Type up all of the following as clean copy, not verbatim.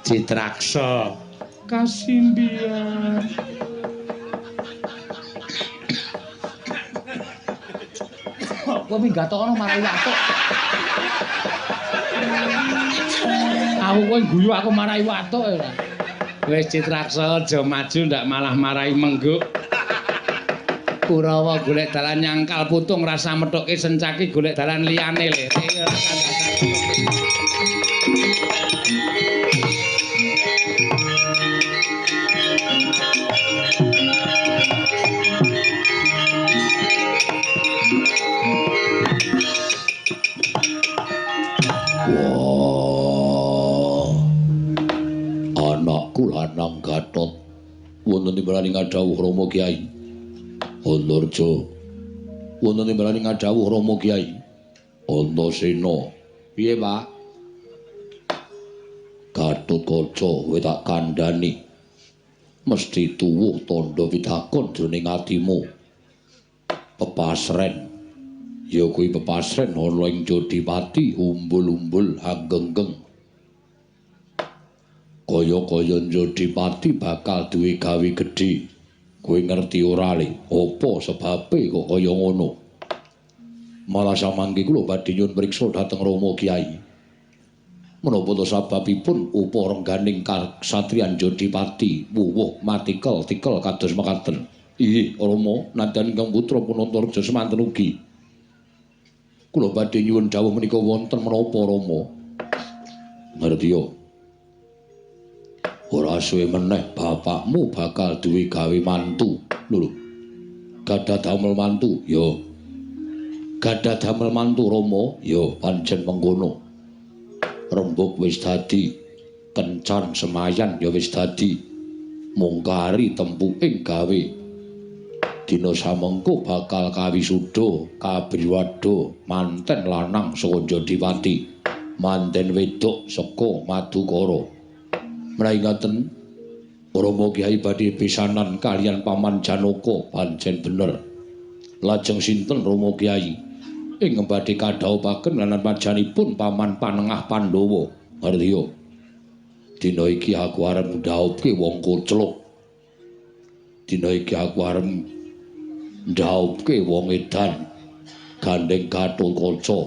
Citraksa kasimbian. Kowe minggat kono marai watuk. Aku kowe guyu aku marai watuk ora. Wis Citraksa aja maju ndak malah marai mengguk. Kurawa golek dalan nyangkal putung rasa methuke sencaki golek dalan liyane le. Wah. Anakku lanang Gatot wonten timbalane ngadhawuh Rama Kyai. Antarja wonten timbalane ngadhawuh Rama Kyai. Antasena. Piye, Pak? Gatotkaca kowe tak kandhani. Mesti tuwuh tandha pitakon jroning atimu. Pepasren. Ya kuwi pepasren ana ing Jodipati umbul-umbul anggenggeng. Kaya-kaya Jodipati bakal duwe gawe gedhe. Kowe ngerti ora le? Apa sebabe kok kaya ngono? Malah samangke kula badhe nyuwun priksa dhateng Rama Kyai. Menapa to sababipun upa rengganing kasatriyan Jodipati wuwuh matikel-tikel kados mekaten? Inggih, Rama, nadyan ingkang putra Punantarja semanten ugi. Kula badhe nyuwun dawuh menika wonten menapa Rama? Ngerti yo. Ora suwe meneh bapakmu bakal duwe gawe mantu. Lho. Gadah damel mantu? Ya. Gadah damel mantu Rama? Ya, pancen mengkono. Rembug wis dadi, kencan semayan ya wis dadi. Mung kari tempuking gawe. Dina samengko bakal kawisuda kabriwada manten lanang saka Jodipati, manten wedok saka Madukara. Menawi ngaten Rama Kyai badhe pisanan kaliyan Paman Janaka pancen bener. Lajeng sinten Rama Kyai ingkang badhe kadhawuhaken lan pajanipun Paman Panengah Pandhawa? Ngerti yo. Dina iki aku arep ndhaupke wong kocluk. Dina iki aku arep ndhaupke wong edan. Gandeng Gatotkaca,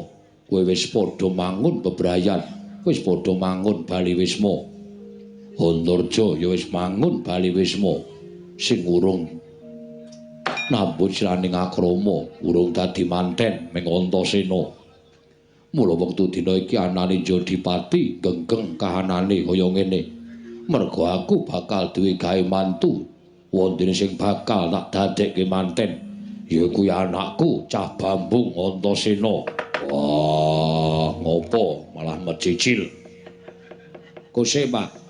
kowe wis padha mangun bebrayan, wis padha mangun bali wisma. Antarja ya wis mangun bali wisma sing urung nambut siraning akrama, urung dadi manten ming Antasena. Mula wektu dina iki anane Jodipati genggeng kahanane kaya ngene. Merga aku bakal duwe gawe mantu, wondene sing bakal tak dadekke manten ya kuwi anakku Cah Bambung Antasena. Wah, ngopo malah mecicil. Kose, Pak.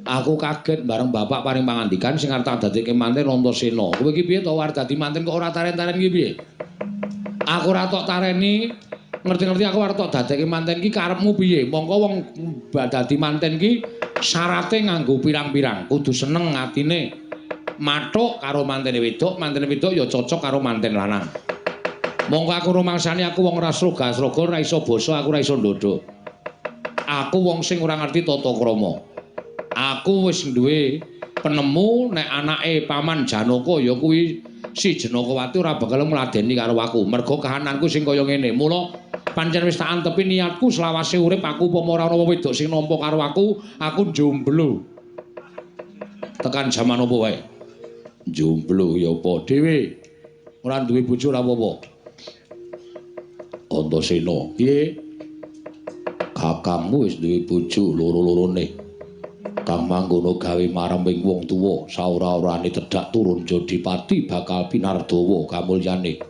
Aku kaget bareng bapak paring pangandikan sing arep tak dadekke manten Antasena. Kowe iki piye to arep dadi manten kok ora taren-taren iki piye? Aku ora tok tareni, ngerti-ngerti aku arep tok dadekke manten iki karepmu piye? Mongko wong dadi manten iki syarate nganggo pirang-pirang, kudu seneng atine. Mathuk karo mantene wedok, mantene wedok ya cocok karo manten lanang. Mongko aku rumangsani aku wong ora sroga-sroga, ora iso basa, aku ora iso ndodho. Aku wong sing ora ngerti tata krama. Aku wis duwe penemu nek anake Paman Janaka ya kuwi si Janakawati ora bakal ngladeni karo aku. Merga kahananku sing kaya ngene. Mula pancen wis tak antepi niatku selawase urip aku upama ora ana wong wedok sing nampa karo aku, aku jomblo. Tekan jaman apa wae? Jomblo ya apa dhewe. Ora duwe bojo ora apa-apa. Antasena, piye? Kakangmu wis duwe bojo loro-lorone. Kang mangkono gawe mareming wong tuwa, saora-orane tedhak turun Jodipati bakal pinardawa kamulyane.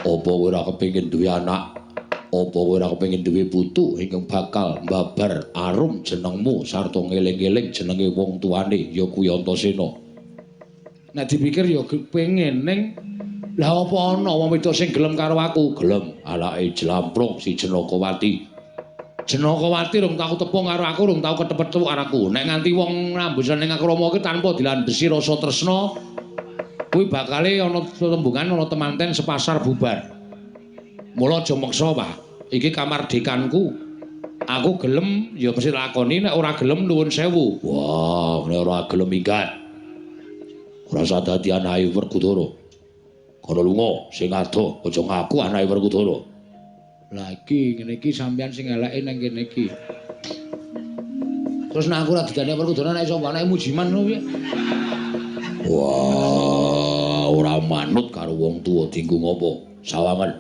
Apa kowe ora kepengin duwe anak? Apa kowe ora kepengin duwe putu ingkang bakal mbabar arum jenengmu sarta ngeling-eling jenenge wong tuane ya kuwi Antasena? Nek dipikir ya pengen ning lah apa ana wong wedok sing gelem karo aku? Gelem, anake jlamprung si Janakawati. Janakawati rung tau tepung karo aku, rung tau ketepet-tepuk karo aku. Nek nganti wong nambusan ning akrama iki tanpa dilandhesi rasa tresna, kuwi bakale ana tembungan ana temanten sepasar bubar. Mula aja meksa, Pak. Iki kamardikanku. Aku gelem ya mesti lakoni, nek ora gelem nuwun sewu. Wah, nek ora gelem minggat. Ora usah dadi anake Werkudara. Kono lunga sing adoh, aja ngaku anake Werkudara. Lah iki ngene iki sampeyan sing eleke nang kene iki. Terus nek aku ora didadekne Werkudara nek sapa anake Mujiman ngono piye? Wah, ora manut karo wong tuwa dinggo ngopo? Sawangen.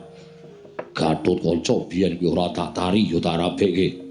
Gatotkaca biyen kuwi ora tak tari ya tak rabekke.